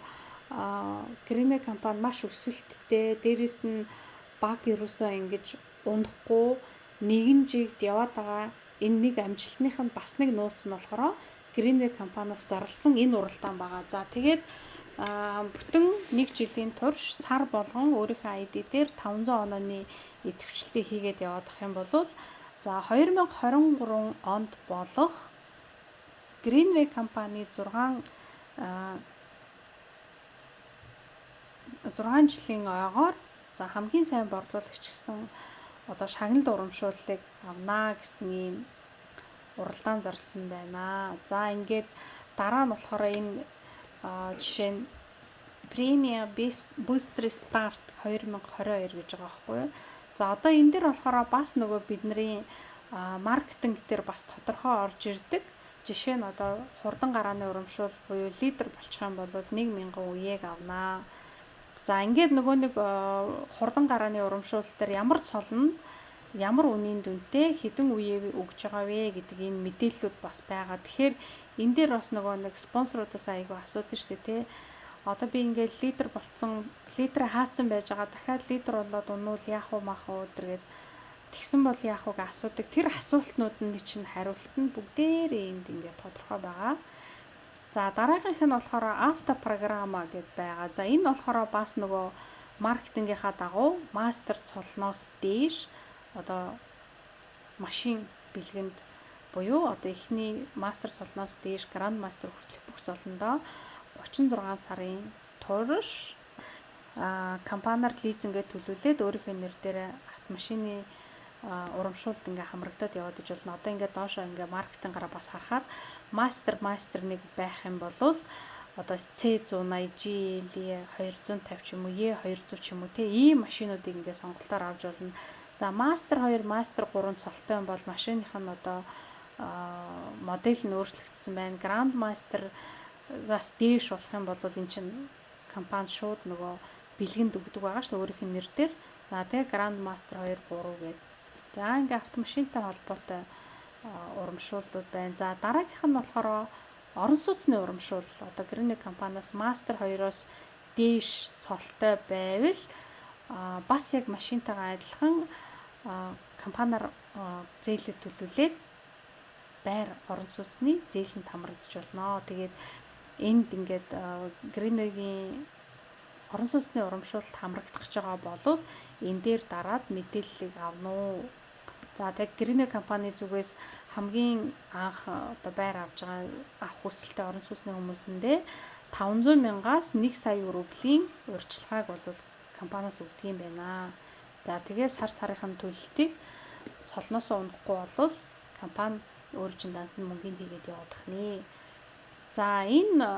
Greenway компани маш өсөлттэй, дээрэс нь баг ерөөсөө ингэж унахгүй нэгэн жигд яваад байгаа, энэ нэг амжилтных нь бас нэг нууц нь болохоор Greenway компаниас зарласан энэ уралдаан байгаа. За, тэгээд бүтэн нэг жилийн турш сар болгон өөрийнхөө ID дээр 500 онооны идэвхжлэлтийг хийгээд яваадах юм бол за 2023 онд болох Greenway компани 6 жилийн ойгоор за хамгийн сайн борлуулагч гэсэн одоо шагнал урамшууллыг авнаа гэсэн ийм уралдаан зарласан байна. За, ингээд дараа нь болохоор энэ жишээ нь Premier Booster Start 2022 гэж байгаа байхгүй юу? За, одоо энэ дээр болохоор бас нөгөө бидний маркетинг дээр бас тодорхой орж ирдэг. Жишээ нь одоо хурдан гарааны урамшуул буюу лидер болчих юм бол 1000 үеэг авнаа. За, ингээд нөгөө нэг хурдан гарааны урамшуул дээр ямар цолонд ямар үнийн дүнтэй хэдэн үе өгж байгаа вэ гэдэг энэ мэдээллүүд бас байгаа. Тэгэхээр энэ дээр бас нөгөө нэг спонсорудаас айгүй асуудаг шүү дээ, тий. Одоо би ингээд лидер болцсон, лидер хаацсан байж байгаа, дахиад лидер болоод унуул яах вэ, маах вэ гэдэргээд тэгсэн бол яах вэ гэж асуудаг. Тэр асуултнууд нь чинь хариулт нь бүгдээрээ энд ингээд тодорхой байгаа. За, дараагийнх нь болохоор авто программа гэд байгаа. За, энэ болохоор бас нөгөө маркетингийнхаа дагуу мастер цолноос дээш одоо машин бэлгэнд буюу одоо эхний мастер цолноос дээш гранд мастер хүртэлх бүх цолондоо 36 сарын турш компаниар лизингээ төлүүлээд өөрийнхөө нэр дээр автомашины урамшуулалт ингээ хамрагдаад яваад иж болно. Одоо ингээ доошоо ингээ маркетингаараа бас харахаар мастер нэг байх юм бол одоо C180, GLE 250 ч юм уу, E200 ч юм уу, те, ийм машинуудыг ингээ сонголтоор авч болно. За, мастер 2, мастер 3 цолтой юм бол машиных нь одоо модель нь өөрчлөгдсөн байна. Grand Master бас дээш болох юм бол эн чинь компани шууд нөгөө бэлгэнд өгдөг байгаа шүү өөрийнх нь нэр дээр. За, тэгээ Grand Master 2 3 гээд. За, ингээ автомашинтай холбоотой урамшууллууд байна. За, дараагийнх нь болохоор орон сууцны урамшуул. Одоо Greenway компаниас Master 2-оос дээш цолтой байвал бас яг машинтайгаа адилхан компаниар зээлээ төлүүлээд байр орон сууцны зээлэнд хамрагдаж болно. Тэгээд энд ингээд Greenway-гийн орон сууцны урамшуулалт хамрагдах гэж байгаа бол энэ дээр дараад мэдээллийг авна уу. За, тэг Greenway компани зүгээс хамгийн анх одоо байр авч байгаа, авах хүсэлтэй орон сууцны хүмүүсэндээ 500 мянгаас 1 сая рублийн урьдчилгааг бол компаниас өгдөг юм байна. За, тэгээ сар сарынхын төлөлтийг цолноосоо унахгүй бол компани өөр чин данд нь мөнгөний хийгээд явуулах нэ. За, энэ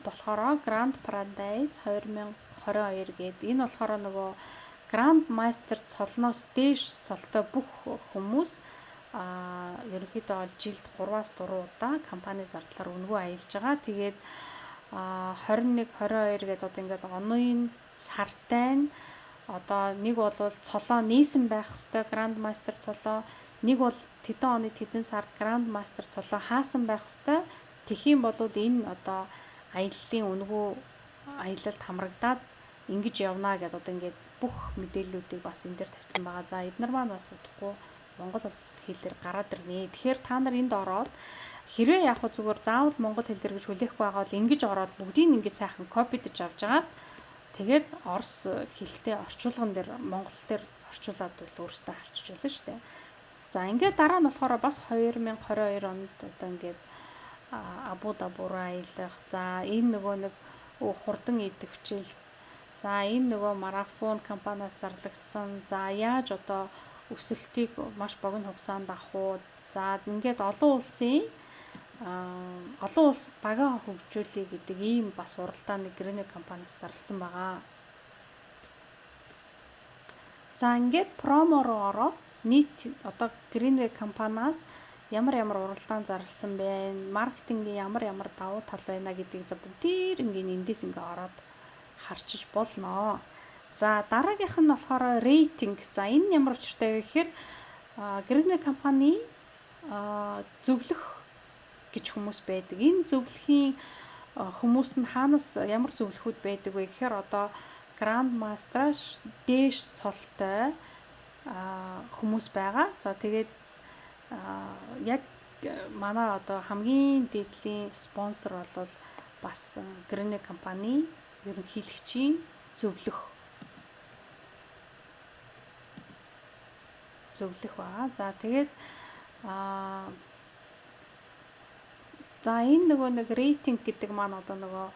болохоор Grand Paradise 2022 гээд энэ болохоор нөгөө Grand Master цолноос дээш цолтой бүх хүмүүс ерөнхийдөө бол жилд 3-аас 4 удаа компани зардлаар үнэгүй аялж байгаа. Тэгээд 21 22 гэдэг одоо ингээд оны сартай нь одоо нэг бол цолоо нээсэн байх хэвээр Grand Master цолоо, нэг бол тэдэн оны тэдэн сард Grand Master цолоо хаасан байх хэвээр. Тэгэх юм бол энэ одоо аяллаа, үнэгүй аялалд хамрагдаад ингэж явна гэдээ одоо ингээд бүх мэдээллүүдийг бас энэ дээр тавьсан байгаа. За, эднэр маань бас удахгүй монгол хэлээр гараад ирнэ. Тэгэхээр та нар энд ороод хэрвээ яг хөө зүгээр заавал монгол хэлээр гэж хүлээхгүй байгаа бол ингэж ороод бүгдийг ингэж сайхан copy дож авч агаад тэгээд орос хэлтэй орчуулган дээр, монгол дээр орчуулад бол өөрөөсөө харчиж болно шүү дээ. За, ингээд дараа нь болохоор бас 2022 онд одоо ингээд Абу Дабу руу аялах. За, энэ нөгөө нэг хурдан идэвхжил. За, энэ нөгөө марафон компаниас зарлагдсан. За, яаж одоо өсөлтийг маш богино хугацаанд авах уу? За, ингээд олон улсад багаа хөгжүүлэе гэдэг ийм бас уралдааны Greenway компаниас зарласан байгаа. За, ингээд promo руу ороод нийт одоо Greenway компаниас Ямар ямар уралдаан зарласан байна, маркетингийн ямар ямар давуу тал байна гэдгийг за бүгдээр ингээд эндээс ингээ ороод харчиж болно. За, дараагийнх нь болохоор рейтинг. За, энэ ямар учиртай вэ гэхээр Greenway компани зөвлөх гэж хүмүүс байдаг. Энэ зөвлөхийн хүмүүс нь хаанаас ямар зөвлөхүүд байдаг вэ гэхээр одоо Grand Master-аас дээш цолтой хүмүүс байгаа. За, тэгээд яг манай одоо хамгийн дээдлийн спонсор бол бас Greenway компани ерөнхийлөгчийн зөвлөх байгаа. За, тэгээд за, энэ нөгөө нэг рейтинг гэдэг маань одоо нөгөө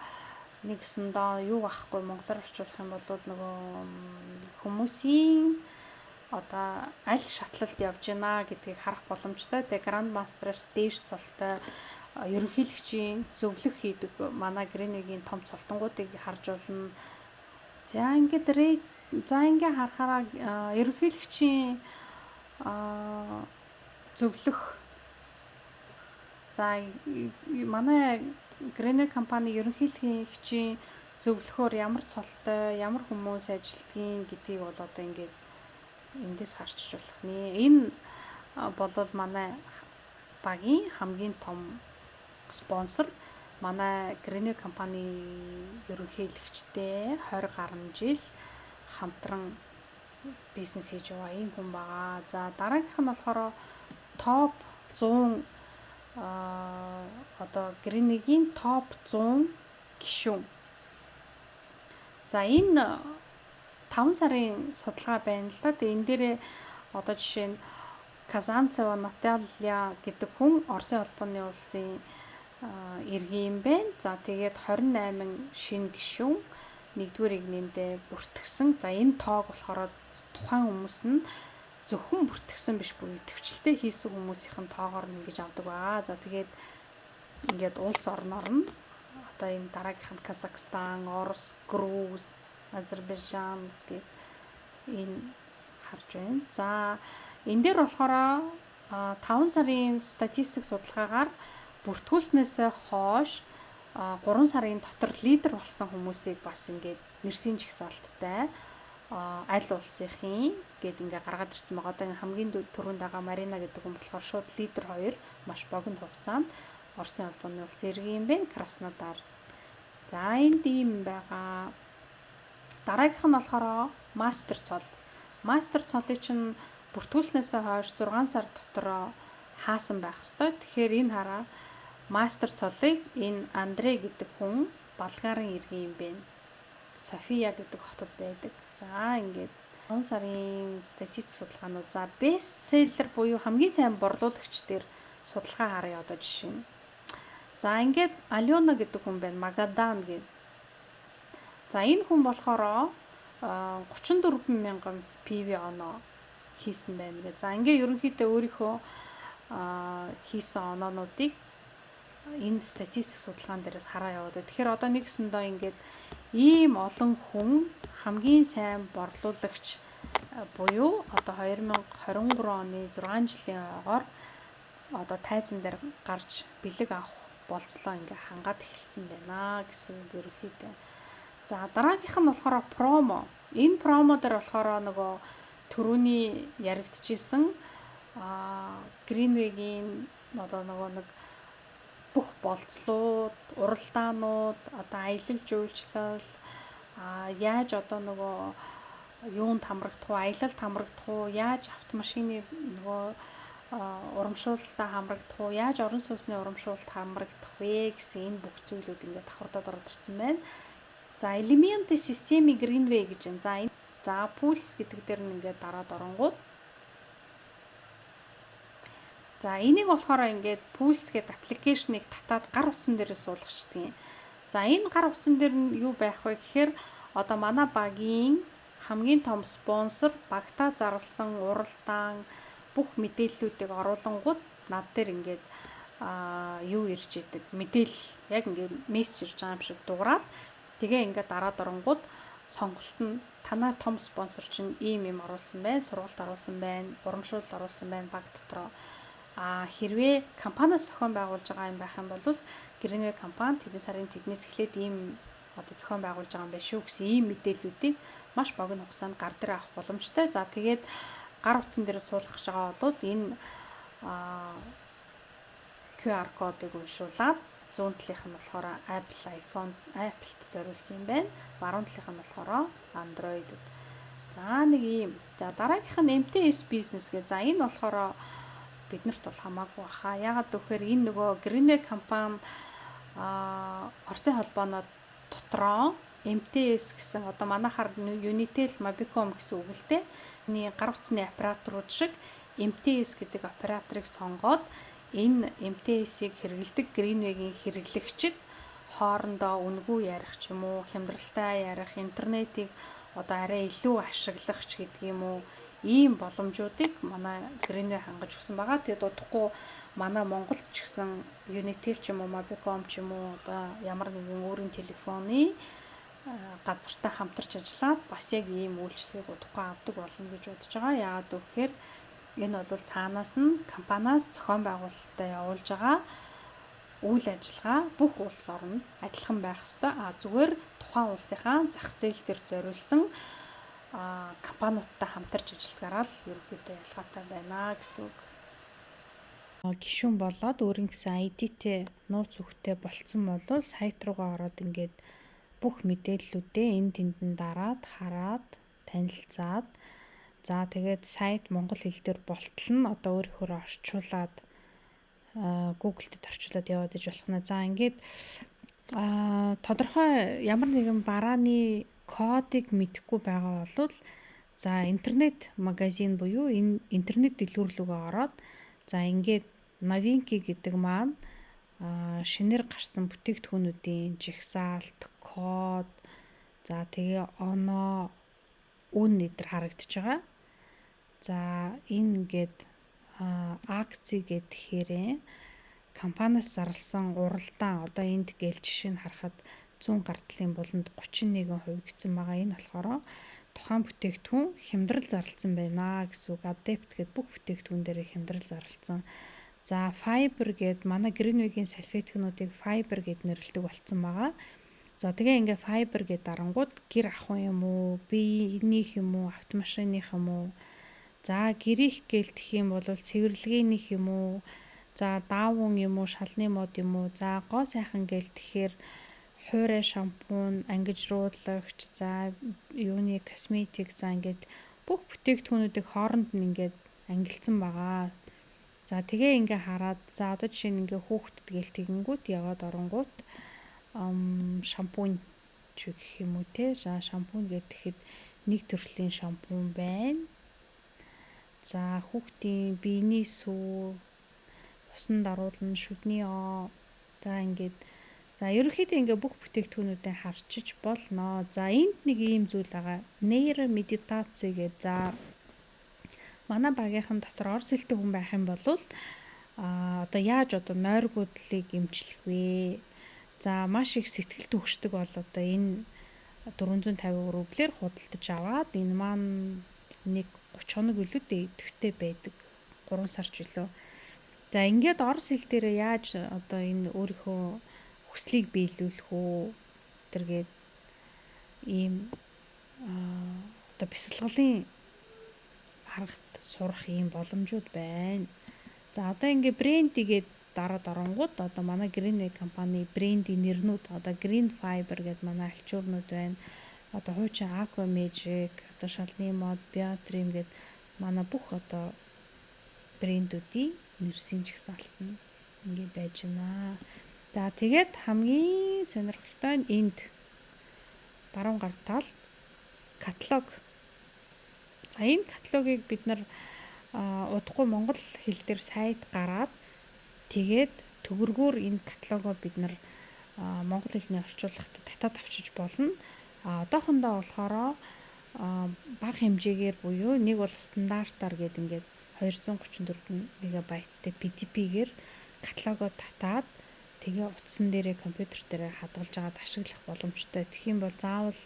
нэгсэндээ юу ахгүй, монголоор орчуулах юм бол нөгөө хүмүүсийн одоо аль шатлалд явж байна гэдгийг харах боломжтой. Тэгээ Grand Master-аас дээш цолтой ерөнхийлөгчийн зөвлөх хийдэг манай Greenway-гийн том цолтонгуудыг харж болно. За, ингээд за, ингээ харахаараа ерөнхийлөгчийн зөвлөх, за, манай Greenway компани ерөнхийлөгчийн зөвлөхөөр ямар цолтой, ямар хүмүүс ажилладгийг гэдгийг бол одоо ингээд эндээс харчиж болох нэ. Энэ болвол манай багийн хамгийн том спонсор, манай Greenway компани ерөнхийлөгчтэй 20 гаруй жил хамтран бизнес хийж байгаа ийм хүн байгаа. За, дараагийнх нь болохоор топ 100, одоо Greenway-гийн топ 100 гишүүн. За, энэ 5 сарын судалгаа байна л да. Тэгээ энэ дээрээ одоо жишээ нь Казанцева Наталья гэдэг хүн Оросын холбооны улсын иргэн юм байна. За, тэгээд 28 шинэ гишүүн нэгдүгээр эгнээндээ бүртгэсэн. За, энэ тоог болохоор тухайн хүмүүс нь зөвхөн бүртгэсэн биш, бүр идэвхжлэлтэй хийсэн хүмүүсийнх нь тоогоор нь ингэж авдаг ба. За, тэгээд ингээд улс орноор нь одоо энэ дараагийнх нь Казахстан, Орос, Груз, Азербайджан гэд энэ харж байна. За, энэ дээр болохоор 5 сарын статистик судалгаагаар бүртгүүлснээс хойш 3 сарын дотор лидер болсон хүмүүсийг бас ингээд нэрсийн жагсаалттай аль улсынхын гэд ингээ гаргаад ирсэн байгаа. Одоо энэ хамгийн түрүүнд байгаа Марина гэдэг хүн болохоор шууд лидер 2 маш богино хугацаанд Оросын холбооны улс иргэн юм байна. Краснодар. За, энд ийм байгаа. Дараагийнх нь болохоор мастер цол. Мастер цолыг чинь бүртгүүлснээсээ хойш 6 сар дотор хаасан байх ёстой. Тэгэхээр энэ хараа, мастер цолыг энэ Андрей гэдэг хүн Болгарын иргэн юм байна. София гэдэг хотод байдаг. За, ингээд 5 сарын статистик судалгаанууд. За, best seller буюу хамгийн сайн борлуулагч дээр судалгаа харъя одоо жишээ нь. За, ингээд Алена гэдэг хүн байна. Магадан гэдэг. За, энэ хүн болохоор 34 мянган PV оноо хийсэн байна гэ. За, ингээ ерөнхийдөө өөрийнхөө хийсэн оноонуудыг энэ статистик судалгаан дээрээс хараа яваад. Тэгэхээр одоо нэгсэндээ ингээд ийм олон хүн хамгийн сайн борлуулагч буюу одоо 2023 оны 6 жилийн ойгоор одоо тайзан дээр гарч бэлэг авах болцлоо ингээ хангаад эхэлсэн байна гэсэн үг ерөнхийдөө. За, дараагийнх нь болохоор промо. Энэ промо дээр болохоор нөгөө түрүүний яригдчихсэн Greenway-гийн одоо нөгөө нэг бүх болцлууд, уралдаанууд, одоо аялал жуулчлал, яаж одоо нөгөө юунд хамрагдах уу, аялалд хамрагдах уу, яаж автомашины нөгөө урамшуулалтаа хамрагдах уу, яаж орон сууцны урамшуулалт хамрагдах вэ гэсэн энэ бүх зүйлүүд ингээд давхардаад ороод ирсэн байна. За, элементы системы Greenway гэж байна. За, энэ за пульс гэдэг дээр нь ингээд дараад оронгууд, за, энийг болохоор ингээд пульс гэдэг application ыг татаад гар утсан дээрээ суулгачдаг юм. За, энэ гар утсан дээр нь юу байх вэ гэхээр одоо манай багийн хамгийн том спонсор багтаа зарласан уралдаан бүх мэдээллүүдийг оруулангууд над дээр ингээд юу ирж идэг, мэдээлэл яг ингээд мессеж ирж байгаа юм шиг дуурайд, тэгээ ингээд дараад оронгууд сонголт нь танай том спонсор чинь ийм юм оруулсан байна, сургалт оруулсан байна, урамшуулал оруулсан байна баг дотроо. А хэрвээ компаниас зохион байгуулж байгаа юм байх юм бол Greenway компани тэдэн сарын тэднээс эхлээд ийм одоо зохион байгуулж байгаа юм байна шүү гэсэн ийм мэдээллүүдийг маш богино хугацаанд гар дээр авах боломжтой. За, тэгээд гар утсан дээр суулгах гэж байгаа бол энэ QR кодыг уншуулад, зүүн талынх нь болохоор Apple iPhone, Apple-т зориулсан юм байна. Баруун талынх нь болохоор Android-д. За, нэг ийм. За, дараагийнх нь MTS Business гэх. За, энэ болохоор биднэрт бол хамаагүй баха. Яагаад гэвэл энэ нөгөө Greenway компани Оросын холбооноо дотроо MTS гэсэн, одоо манайхаар Unitel, Mobicom гэсэн үг л дээ. Миний гар утасны операторууд шиг MTS гэдэг операторыг сонгоод энэ MTS-ийг хэрэглэдэг Greenway-гийн хэрэглэгчид хоорондоо үнэгүй ярих ч юм уу, хямдралтай ярих, интернетийг одоо арай илүү ашиглах ч гэдэг юм уу, ийм боломжуудыг манай Greenway хангаж өгсөн байгаа. Тэгээд удахгүй манай Монголд ч гэсэн Unitel ч юм уу, Mobicom ч юм уу, одоо ямар нэгэн өөрийн телефоны газартай хамтарч ажиллаад бас яг ийм үйлчилгээг удахгүй авдаг болно гэж бодож байгаа. Яагаад гэвэл энэ бол цаанаас нь компаниас зохион байгуулалтаа явуулж байгаа үйл ажиллагаа бүх улс оронд адилхан байх ёстой. А зүгээр тухайн улсынхаа зах зээл дээр зориулсан компаниудтай хамтарч ажиллагаараа л ерөнхийдөө ялгаатай байна гэсэн үг. Гишүүн болоод өөрийн гэсэн ID-тэй, нууц үгтэй болцсон бол сайт руугаа ороод ингээд бүх мэдээллүүдээ энэ тэнд нь дараад, хараад, танилцаад, за, тэгээд сайт монгол хэл дээр болтол нь одоо өөрийнхөө орчуулад, Google дээр орчуулад яваад иж болох нь. За, ингээд тодорхой ямар нэгэн барааны кодыг мэдэхгүй байгаа бол, за, интернет магазин буюу энэ интернет дэлгүүр рүүгээ ороод, за, ингээд новинки гэдэг маань шинээр гарсан бүтээгдэхүүнүүдийн жагсаалт, код, за, тэгээ оноо, үн эдэр харагдаж байгаа. За, энэ ингээд акци гэхээр компаниас зарласан уралдаан. Одоо энд гээл жишээ нь харахад зүүн гар талын буланд 31% гэсэн байгаа. Энэ болохоор тухайн бүтээгдэхүүн хямдрал зарласан байна гэсэн үг. Adept гэдэг бүх бүтээгдэхүүн дээр хямдрал зарласан. За, Fiber гээд манай Greenway-гийн салфеткнуудыг Fiber гэд нэрлэдэг болцсон байгаа. За, тэгээ ингээ Fiber гэд дарангууд гэр ахуй юм уу, биенийх юм уу, автомашиных юм уу? За, гэрийнх гэлдэх юм бол цэвэрлэгээнийх юм уу? За, даавун юм уу, шалны мод юм уу? За, гоо сайхан гэлдэхээр хуурай шампунь, ангижруулагч, за, юуны косметик, за, ингээд бүх бүтээгдэхүүнүүдийг хооронд нь ингээд ангилсан байгаа. За, тэгээ ингээ хараад, за, одоо жишээ нь ингээ хүүхдэд гээл тэгэнгүүт яваад оронгууд шампунь ч гэх юм уу те. За, шампунь гэхэд нэг төрлийн шампунь байна. За, хүүхдийн биений сүү, усан даруулна, шүдний оо. За, ингээд, за, ерөнхийдөө ингээ бүх бүтээгдэхүүнүүдээ харчиж болно. За, энд нэг ийм зүйл байгаа. Нейромедитаци гэдэг. За, манай багийнхан дотор орос хэлтэй хүн байх юм бол одоо яаж одоо нойргуудлыг эмчлэх вэ? За, маш их сэтгэл түгшдэг бол одоо энэ 450 рублээр худалдаж аваад энэ маань нэг 30 хоног илүү идэвхтэй байдаг. 3 сар ч илүү. За, ингээд орос хэл дээр яаж одоо энэ өөрийнхөө хүслийг биелүүлэх үү? Тэргээд ийм одоо бясалгалын аргат сурах ийм боломжууд байна. За, одоо ингээ брендигээд дараад оронгууд одоо манай Greenway компани брендийн нэрнүүд, одоо Green Fiber гэдэг манай альчуурнууд байна. Одоо хуучин Aqua Magic, одоо шалны мод, Biotrim гэдэг манай бүх одоо брендүүдийн нэрсийн жагсаалт нь ингээ байж байна. За, тэгээд хамгийн сонирхолтой нь энд баруун гар талд каталог. За, энэ каталогийг бид нар удахгүй монгол хэл дээр сайт гараад, тэгээд төгрөгөөр энэ каталогоо бид нар монгол хэлний орчуулгад татаад авчиж болно. А одоохондоо болохоор бага хэмжээгээр буюу нэг бол стандартаар гээд ингээд 234 мегабайттай PDP-гээр каталогоо татаад, тэгээ утсан дээрээ, компьютер дээрээ хадгалж агаад ашиглах боломжтой. Тэгэх юм бол заавал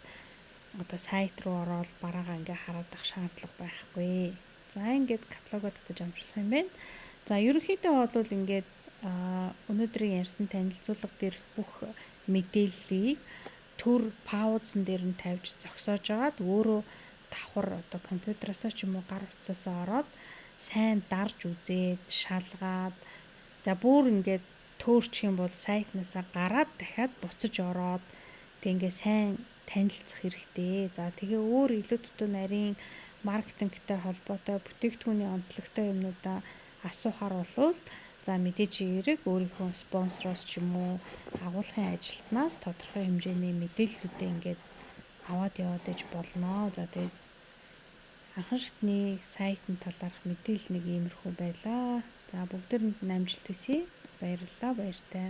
одоо сайт руу ороод бараагаа ингээ хараад ах шаардлага байхгүй. За, ингээд каталогоо татаж амжуулах юм байна. За, ерөнхийдөө бол ингээд өнөөдрийн ярьсан танилцуулга дээрх бүх мэдээллийг төр pause-н дээр нь тавьж зогсоож агаад өөрөө давхар одоо компьютераасаа ч юм уу гар утсаасаа ороод сайн дарж үзээд, шалгаад, за бүр ингээд төөрчих юм бол сайтнаасаа гараад дахиад буцаж ороод тэг ингээд сайн танилцах хэрэгтэй. За, тэгээ өөр илүү дутуу нарийн маркетингтэй холбоотой, бүтээгдэхүүний онцлогтой юмнуудаа асуухаар болвол, за, мэдээж хэрэг өөрийнхөө спонсороос ч юм уу агуулгын ажилтнаас тодорхой хэмжээний мэдээллүүдээ ингээд аваад яваад иж болно. За, тэгээд анхан шатны сайтын талаарх мэдээлэл нэг иймэрхүү байлаа. За, бүгдээрэнд нь амжилт хүсье. Баярлалаа, баяртай.